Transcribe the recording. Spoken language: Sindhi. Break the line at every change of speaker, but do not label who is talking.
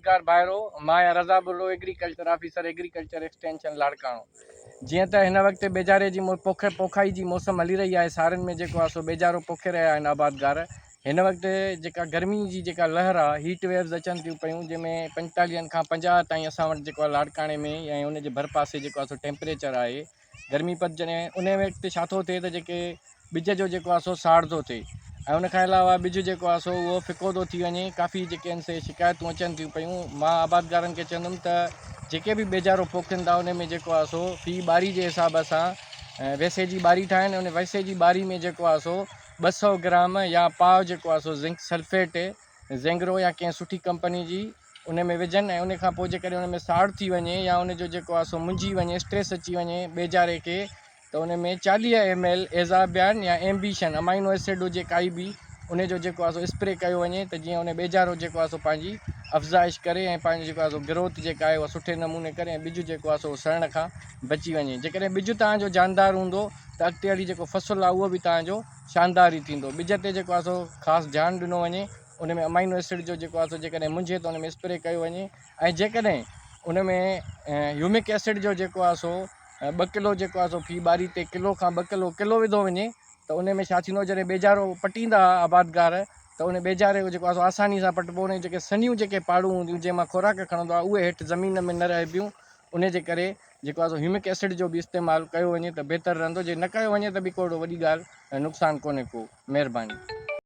آبادگار ڀائرو، مان آهيان Raza Burro agriculture officer agriculture extension Larkana. جيئن ته هن وقت ٻيجاري جي پوک پوکائي جي موسم هلي رهي آهي سارين ۾ جيڪو آهي سو ٻيجارو پوکي رهيا آهن آبادگار هن وقت جيڪا گرمي جي جيڪا لهر آهي هيٽ ويوز اچن ٿيون پيون جنهن ۾ پنجتاليهن کان 50 تائين اسان وٽ جيڪو آهي لاڙڪاڻي ۾ ۽ ان جي ڀرپاسي جيڪو آهي سو ٽيمپريچر آهي گرمي پد جڏهن ان وقت ڇا ٿو ٿئي ته جيڪي ٻج جو جيڪو آهي سو ساڙ ٿو ٿئي ۽ ان کان علاوه ٻج جيڪو آهي سو اهو ڦڪو ٿو ٿي وڃي ڪافي جيڪي آهن سي شڪايتون اچن ٿيون پيون مان آبادگارن کي چوندم ته جيڪي به ٻيجارو پوکين ٿا ان ۾ جيڪو آهي سو في ٻاري جي حساب سان ويسي جي ٻاري ٺاهين ان ويسي جي ٻاري ۾ جيڪو آهي سو 200 گرام يا پاء جيڪو آهي سو زنڪ سلفيٽ زينگرو يا ڪنهن سٺي ڪمپني جي ان ۾ وجهن ۽ ان کان پوء جيڪڏهن ان ۾ ساڙ ٿي وڃي يا ان جو جيڪو آهي سو منجهي وڃي اسٽريس اچي وڃي ٻيجاري کي ته ان ۾ 40 ايم ايل ايزابيان يا ايمبيشن امائنو ايسڊ هجي ڪائي به ان جو جيڪو آهي سو اسپري ڪيو وڃي ته جيئن ان ٻيجارو جيڪو آهي سو پنهنجي افزائش ڪري ۽ پنهنجو جيڪو آهي سو گروٿ جيڪا آهي اها سٺي نموني ڪري ۽ ٻج جيڪو آهي سو سڙڻ کان بچي وڃي. جيڪڏهن ٻج توهان جو جاندار هوندو ته اڳتي هلي جيڪو فصل آهي اهو به توهان جو شاندار ئي ٿيندو. ٻج تي جيڪو آهي سو خاص ڌيان ڏنو وڃي. ان ۾ امائنو ايسڊ جو جيڪو آهي سو جيڪڏهن منجهي ته ان ۾ اسپري ڪيو وڃي ۽ جيڪڏهن ان ۾ هيومڪ ايسڊ جو جيڪو آهي سو ٻه ڪلو جيڪو آهي سو في ٻاري تي ڪلو کان ٻه ڪلو ڪلو وڌو وڃي ته ان ۾ ڇا ٿيندو جڏهن ٻيجارو پٽيندا آبادگار ته ان ٻيجاري جو جيڪو آهي سو آساني سان پٽبو ان جون جيڪي سنهيون جيڪي پاڙون هونديون جنهن مان خوراڪ کڻندو آهي اهي هيٺ زمين ۾ نه رهبيون ان جي ڪري جيڪو آهي سو هيومڪ ايسڊ جو به استعمال ڪيو وڃي ته بهتر رهندو جي نه ڪيو وڃي ته به ڪو اهڙو وڏي ڳالهه نقصان ڪونهي ڪو مهرباني.